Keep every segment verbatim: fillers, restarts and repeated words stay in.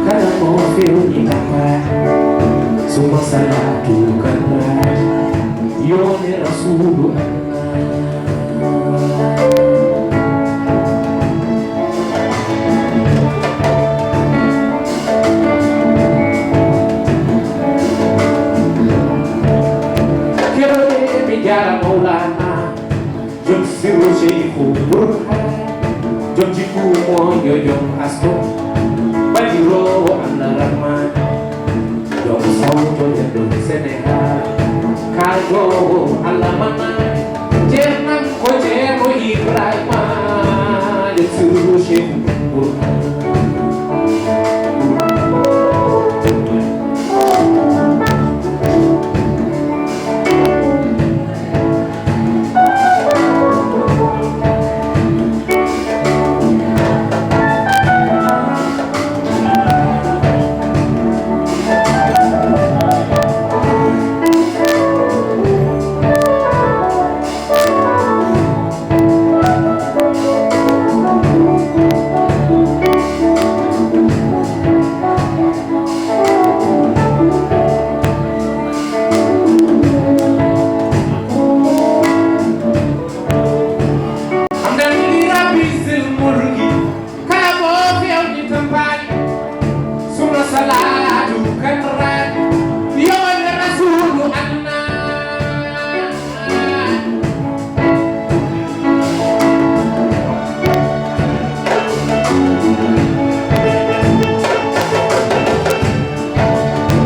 Kala mo fewni tapa, suma salatu kanra, yone rasulu Allah. Kerode mi jara Maulana. Jom sirru Sheikhu Burhan, jom jikku moƴƴo, jom asko, baɗiroowo Allah Rahman, jom sawto neɗɗo Senegal, kaalɗoowo Allah Mannaani, ceernam ko Ceerno Ibrahima, jom sirru Sheikhu Burhan. Hamdan li Rabbi zil mulki, kala mo fewni tampani, suna salatu kan rani, yo wonde rasulu Allah.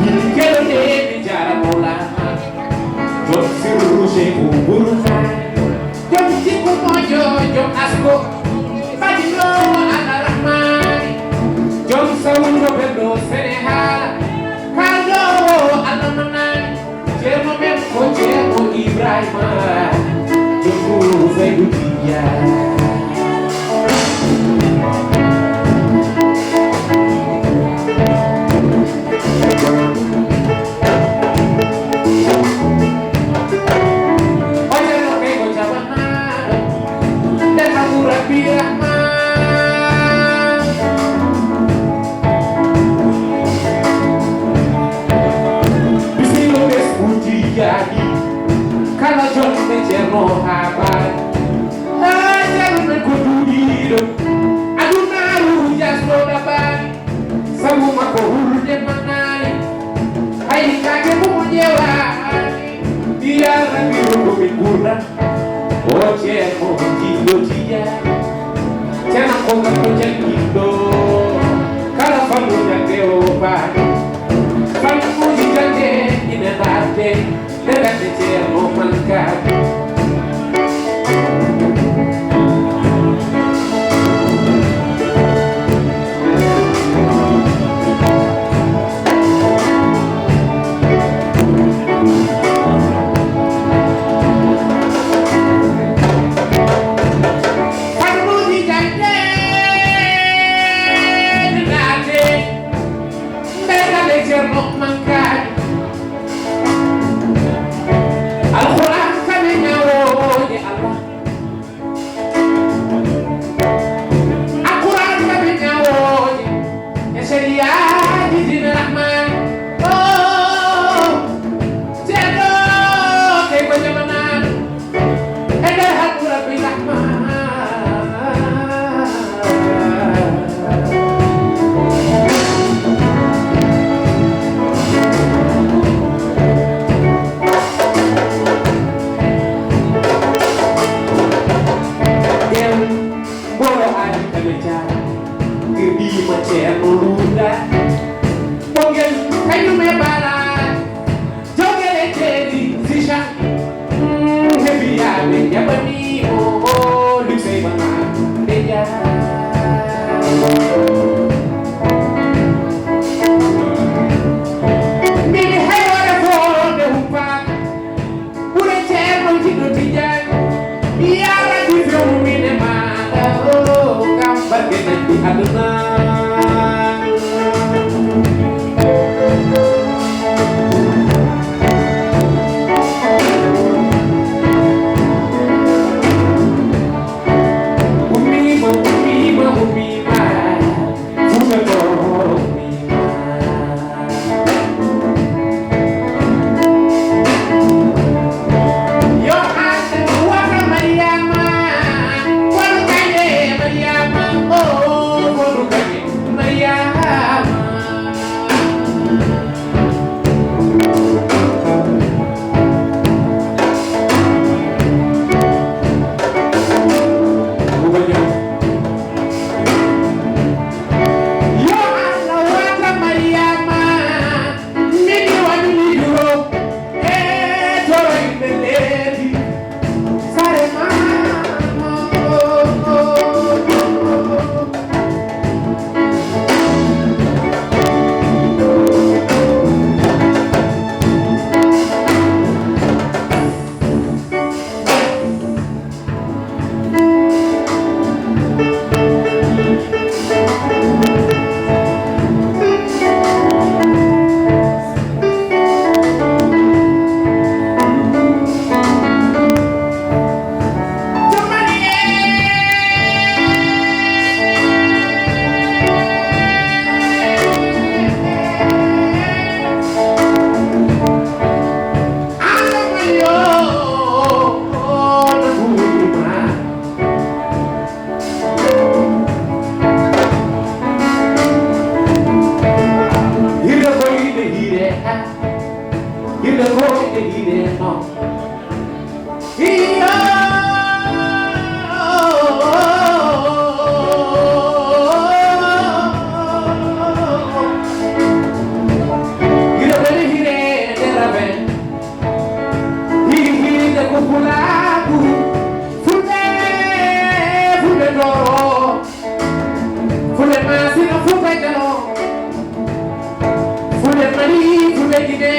Min kelo de mi jara Maulana, jom sirru Sheikhu Burhan, jom jikku moƴƴo, jom asko, baɗiroowo Allah Rahmani, jom sawto belɗo Senegal, kaalɗoowo Allah Mannaani. Ceerno men ko Ceerno Ibrahima, jokku Zaydu Tijaan. O Ceerno kay ko jaɓanaaɗo, nder Habu Rabbi Rahman. Bisimilla ɓesngu Tijaaji, kala jonde Ceerno haa ɓaari. Haa Ceerno men ko duuɗiiɗo, adunaaru jasno ɗaɓɓaani. Sabu makko hurde mannaani, hay kaake mum o ƴeewaani. Yaa Rabbi, rokku min nguurndam. O Ceerno jiɗɗo Tijaan, Ceerno ko ngarɗo jannginɗo, kala fannu jannde o faami. Fannuuji jannde ine mbaɗde, nde gannde Ceerno Mankaaji. Fannuuji jannde naate, ɓe kala Ceerno Mankaaji. Kañum e Bala, Jogele Ceedi, Sicha. Mm, hebiyaɓe jaɓani mo, o luxe bana nde yaa. Min heɗore fo nde humpaka. Ɓure ceerno jiɗɗo Tijaan, mi yaara ki fewnu min e maaɗa, o, ngam barke nanndi aduna. Ummiima, ummiima, ummiima, Fuuta Tooro ummiima. Yo Allah wata Mariama, wonu kañe Mariama, o, wonu kañe Mariama. Yo Allah wata Mariama, min mi wani mi duro, e toro yimɓe leydi, sare ma. Hirde ko yiɗde hiire, hirde ko yiɗde hiire noon. Iyo. Hirde ko yiɗde hiire, nde rabe. Hiri hiri de ko pulaagu, Fulɓe, Fulɓe Tooro, Fulɓe Maasina, Fulɓe Jalo, Fulɓe Mali, Fulɓe Gine.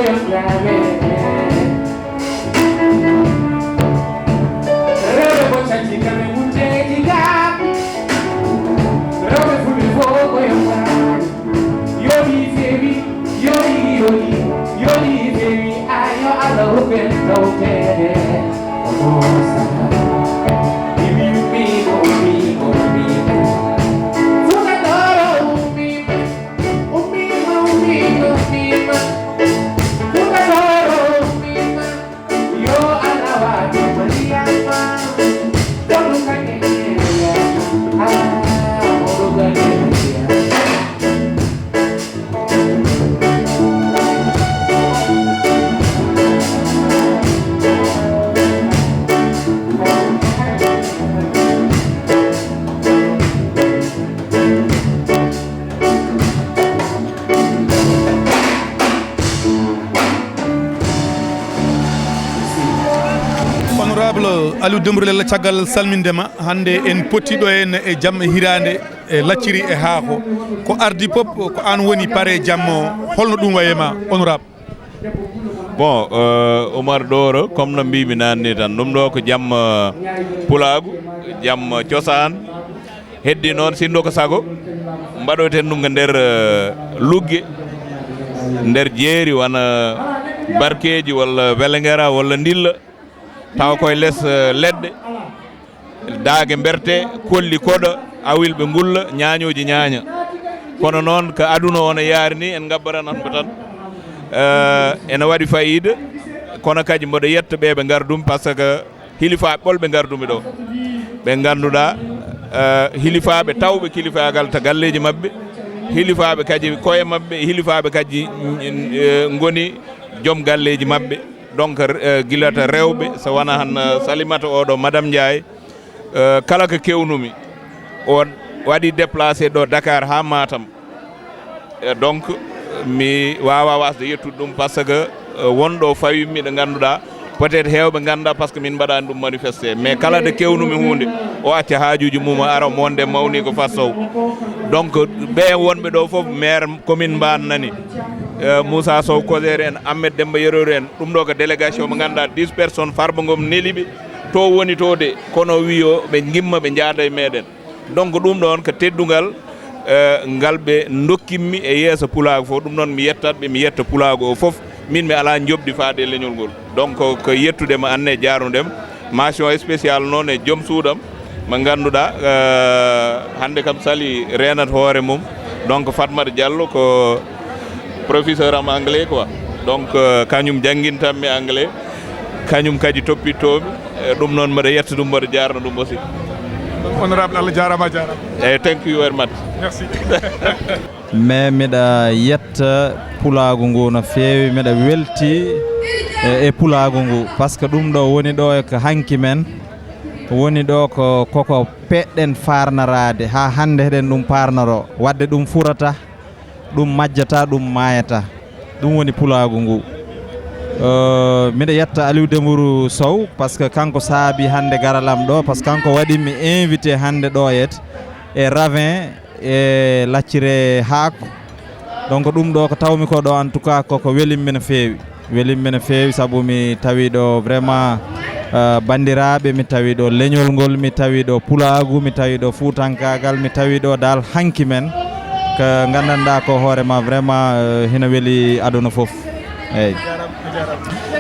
Rewɓe ko canji kamɓe mutteeji gaa. Rewɓe fulɓe fof ko yontaani. Yoɗi feewi, yoɗi, yoɗi, yoɗi feewi. Ayo Allah hokku en tawtede. Oɗo saha. Imi ummi, ummi, ummi. Futa Tooro ummi. Ummiima, ummiima, ummiima. Futa Tooro ummiima. Yo Allah waɗu ko ndiyam ma. Kono kañum en, ah, oɗo gaɗi ndiyam. Honorable Aliou Dembourou Lella, caggal salminde ma, hannde en potti ɗo henna e jam e hiraande e lacciri e haako. Ko ardi pop ko an woni pare jam o, holno ɗum wayi e ma, honorable? Bon, euh, Oumar Doro, comme no mbimi naane ni tan, ɗum ɗo ko jam, euh, pulaagu, jam, euh, cosaan. Heddi noon, sinno ko sago, mbaɗoyten ɗum ko nder, euh, lugge, nder jeeri, wano Barkeeji walla Welengera walla Ndilla, tawa koye les, euh, leɗɗe. Daage mberte, kolli koɗa, awilɓe ngulla, ñaañooji ñaaña. Kono noon, ko aduna o no yaari ni, en ngabbaranat mo tan. Eh, ene waɗi fayida, kono kadi mboɗo yetta ɓe ɓe ngardumi, par ce que hilifaaɓe ɓolɓe ngardumi ɗo. Ɓe ngannduɗaa, eh, hilifaaɓe tawɓe kilifaagal to galleeji maɓɓe, hilifaaɓe kadi koye maɓɓe, hilifaaɓe kadi, eh, ngoni joom galleeji maɓɓe. Donc, eh, gila to rewɓe, so wona han, eh, Salimata oɗo, Madame Ndiaye, eh, kala ko kewnumi, o waɗi déplacé ɗo Dakar haa Matam. Eh, donc, mi waawa wasde yettude ɗum, par ce que, eh, won ɗo fawimi ɗo ngannduɗaa, peut-être heewɓe ngannda, par ce que min mbaɗani ɗum manifesté. Mais kala nde kewnumi huunde, o acca haajuuji mum, o ara, mo wonde mawni ko Fat Sow. Donc, ɓe wonɓe ɗo fof, maire commune Mbaan nani, eh, Moussa Sow Koseere en, Ahmed Demba Yeroore en, ɗum ɗo ko délégation mo ngannduɗaa, dix personnes, Farba Ngom neli ɓe, to woni to de, kono wi o ɓe ngimma, ɓe njaada e meɗen. Donc, ɗum ɗon ko teddungal, eh, ngal ɓe dokkimmi e yeeso pulaagu fof. Ɗum noon, mi yettat ɓe, mi yetta pulaagu o fof. Min, mi alaa njoɓdi faade e leñol ngol. Donc, ko yettude mo anne, jaarnudem. Mention spéciale noon e joom suudam, mo ngannduɗaa, eh, hannde kam sali reenat hoore mum. Donc, Fatmata Diallo ko professeur am anglais quoi. Donc, eh, kañum janngintammi anglais, kañum kadi toppitoomi. Eh, ɗum noon, mboɗo yetta ɗum, mboɗo jaarna ɗum aussi. Honorable, Allah jaaraama, a jaaraama. Eh, thank you very much. Merci. Mais miɗa yetta pulaagu ngu no feewi, miɗa welti e, e pulaagu ngu, par ce que ɗum ɗo woni ɗo e ko hanki men, woni ɗo ko, koko peɗɗen faarnaraade, haa hannde heɗen ɗum paarnoroo, wadde ɗum furata, ɗum majjata, ɗum maayata. Ɗum woni pulaagu ngu. Euh, miɗa yetta Aliou Dembourou Sow, par ce que kanko saabi hannde garal am ɗo, par ce que kanko waɗimmi invité hannde ɗo et e Ravin e laccire haako. Donc, ɗum ɗo ko tawmi ko ɗo, en tout cas, koko welimmi no feewi. Welimmi no feewi, sabu mi tawi ɗo vraiment, euh, banndiraaɓe, mi tawi ɗo leñol ngol, mi tawi ɗo pulaagu, mi tawi ɗo fuutankaagal, mi tawi ɗo dal hanki men, ko nganndanɗaa ko hoore ma vraiment, euh, hino weli aduna fof. Eyyi.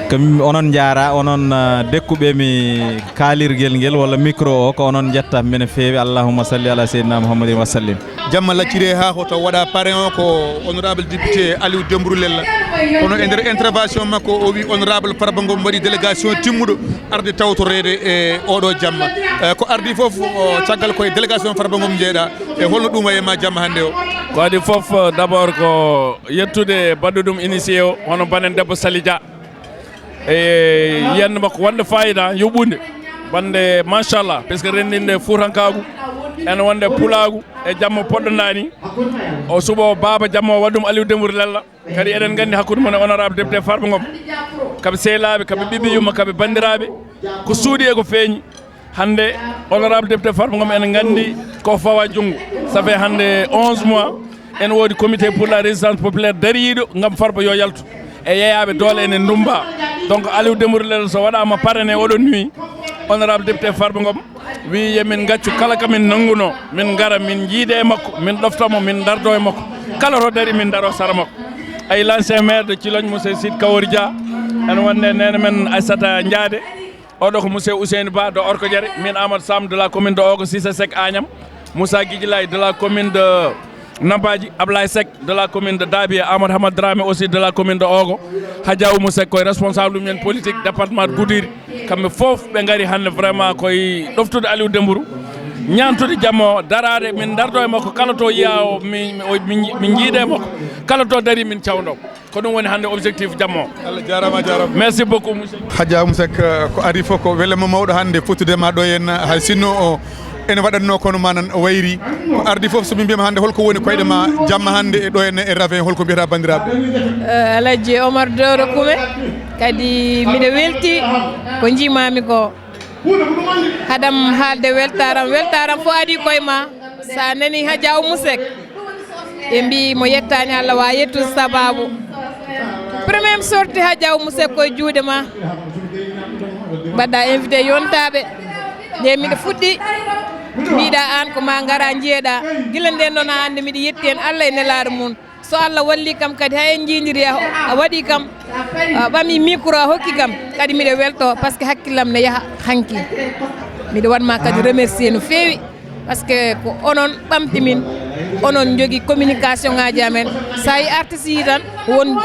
Ko mi, onon njaara, onon, euh, dekkuɓe mi kaalirgel ngel walla micro o, ko onon njettam mi no feewi. Allahumma salli ala seydina Muhammadin wa sallim. Jamma lacciri e haako, taw waɗa parrain o ko honorable député Aliou Dembourou Lella. Kono e nder intervention makko, o wi honorable Farba Ngom waɗi délégation timmuɗo arde tawtoreede e oɗo jamma. Eh, ko ardi fof, o, caggal koye délégation Farba Ngom jeeɗa. E holno ɗum wayi e ma jamma hannde o? Ko adii fof, d'abord ko yettude baɗɗo ɗum initié o, hono banen debbo Sali Dia. E yiyannde makko wonde fayida, yoɓunde, wonde machallah, parce que renndinde fuutankaagu, ene wonde pulaagu, e jamma poɗɗonɗaa ni. O suɓo baaba jamma o waɗ ɗum Aliou Dembourou Lella. Kadi eɗen nganndi hakkunde mon e honorable député Farba Ngom. Kaɓe sehlaaɓe, kaɓe ɓiɓɓe yumma, kaɓe banndiraaɓe. Ko suuɗi e ko feeñi. Hannde, honorable député Farba Ngom, ene nganndi ko fawa junngo. Ça fait hannde onze mois, ene woodi comité pour la résistance populaire dariiɗo ngam Farba yo yaltu. e yeyaaɓe doole ene ndummba. Donc Aliou Dembourou Lella so waɗaama parrainé oɗon nuit, honorable député Farba Ngom wi yo min ngaccu kala ka min nanngunoo, min ngara min njiida e makko, min ɗofta mo, min ndardo e makko. Kala to dari min ndaro sara makko. Ay l'ancien maire de Ciloñ, monsieur Sid Kawori Dia, ene wonde neene men Aissata Ndiade, oɗo ko monsieur Ousseyne Ba de Orkodiéré, min Amadou Sam de la commune de Ogo, Cissé Seck Agnam, Moussa Guidjilay de la commune de Nabadji, Ablaye Seck de la commune de Dabié, Amadou Hamad Dramé aussi de la commune de Ogo. Hadja Oumou Seck koye responsable men politique département de Goudiri. Kamɓe fof ɓe ngari hannde vraiment koye ɗoftude Aliou Dembourou, ñaantude jamma o, daraade min ndardo e makko, kala to yiya o mi- mi- o- min min njiida e makko, kala to dari min cawndo. Ko ɗum woni hannde objectif jamma o. Allah jaaraama, jaaraama. Merci beaucoup monsieur. Hadja Oumou Seck, eh, ko ari fof ko welema mawɗo hannde fottude ma ɗo henna, hay sinno o ene waɗatno kono ma nan o wayri. Ko ardi fof so min mbiyama hannde holko woni koyɗe ma jamma hannde e ɗo henna e Ravin, holko mbiyata banndiraaɓe? Eh, Alhaji Omar Doro Kume, kadi miɗo welti ko njimaami ko. Haɗam haalde weltaram, weltaram fof adii koye ma. Sa nani Hadja Oumou Seck, ɓe mbi mo yettani Allah wa yettude sababu. Premier sorti Hadja Oumou Seck koye juuɗe ma. Mbaɗɗa invité yontaɓe. Nde miɗo fuɗɗi, mbiɗa an ko ma ngara njeeɗa. Gila nden ɗon ha hande miɗo yetti hen Allah e nelaɗo mum. So Allah walli kam kadi, hay en jiidiri a, a waɗi kam, a ɓami micro a hokki kam, kadi miɗo welto par ce que hakkillam ne yaha hanki. Miɗo waɗma kadi remercier no feewi par ce que ko onon ɓamti min, onon jogi communication ngaji amen. Sa yi artiste yi tan won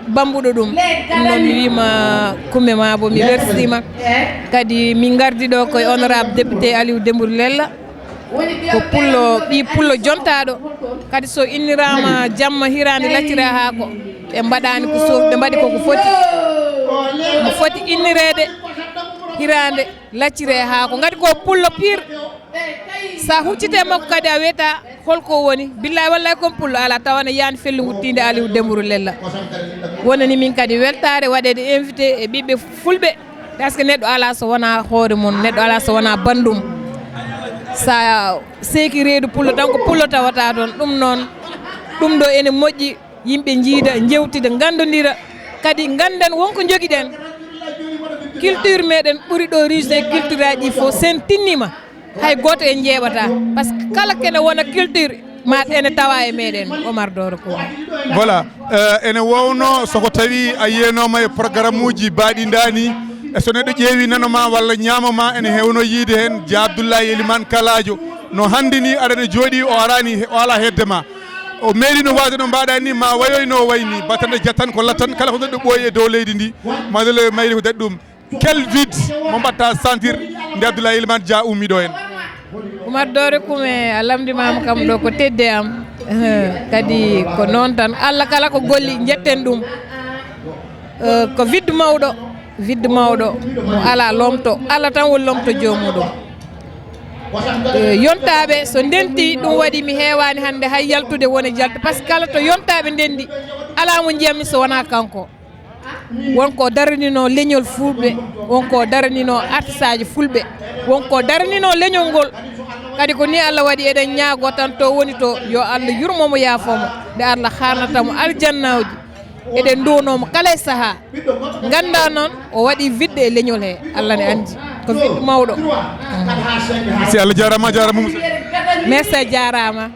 bambuɗo ɗum. Ɗum noon mi wima Kumbe ma bo mi wersima. Kadi min gardi ɗo koye honorable député Aliou Dembourou Lella. Ko pullo, ɓii pullo jontaɗo. Kadi so innirama jamma hirande laccira haako, ɓe mbaɗani ko so ɓe mbaɗi koko foti. Mo foti innirede hirande laccire haako. Ngati ko pullo pire. Sa huccite makko kadi a weta holko woni. Billahi wallahi kon pullo ala tawana yani fellugu tinde Aliou Dembourou Lella. Wonani min kadi weltare waɗede invité e ɓiɓɓe fulɓe. Parce que neɗɗo ala so wona hoore mum, neɗɗo ala so wona bandum. Sa seeki reedu pullo tan ko pullo tawata toon. Ɗum noon, ɗum ɗo ene moƴƴi, yimɓe jiida, jewtida, gandodira. Kadi ganden wonko jogiɗen. Culture meɗen ɓuri ɗo riche e culture aji ɗi fof. Sen tinnima, hay goto en jeeɓata. Par ce que kala kene wona culture, ma ene tawa e meɗen, Omar Doro ko. Voilà. Eh, ene wowno soko tawi a yiyanoma e programme uji baɗi dani, e so neɗɗo ƴeewi nano ma walla ñaamo ma, ene hewno yiide hen Dia Abdoulaye Elimane Kaladio, no hande ni aɗana jooɗi, o arani, o ala hedde ma. O meeɗi no waade no mbaɗa ni, ma wayoy no wayni, batande jattan ko lattan, kala ko neɗɗo ɓooyi e dow leydi ndi, madele mayri ko daɗi ɗum. Quel vide mo mbatta sentir nde Abdoulaye Elimane Dia ummi ɗo hen? Oumar Dore Kume, a lamndimama kam ɗo ko tedde am. Eh, kadi ko noon tan, Allah kala ko golli, jetten ɗum. Eh, ko vide mawɗo, vide mawɗo, mo ala lomto, Allah tan woni lomto jomuɗum. Eh, yontaɓe so ndenti, ɗum waɗi mi heewani hannde hay yaltude wona jaltu, par ce que kala to yontaɓe ndendi, ala mo jiyammi so wona kanko. Wonko daranino leñol fulɓe, wonko daranino artisaaji fulɓe, wonko daranino leñol ngol. Kadi ko ni Allah waɗi, eɗen ñaago tan to woni to, yo Allah yurmo mo, yaafo mo, nde Allah harnata mo aljannaaji. Eɗen nduwano mo kala e saha. Ganda noon, o waɗi vidde e leñol he, Allah ne andi. Ko vidde mawɗo. Si Allah jarama, jarama. Merci, a jarama.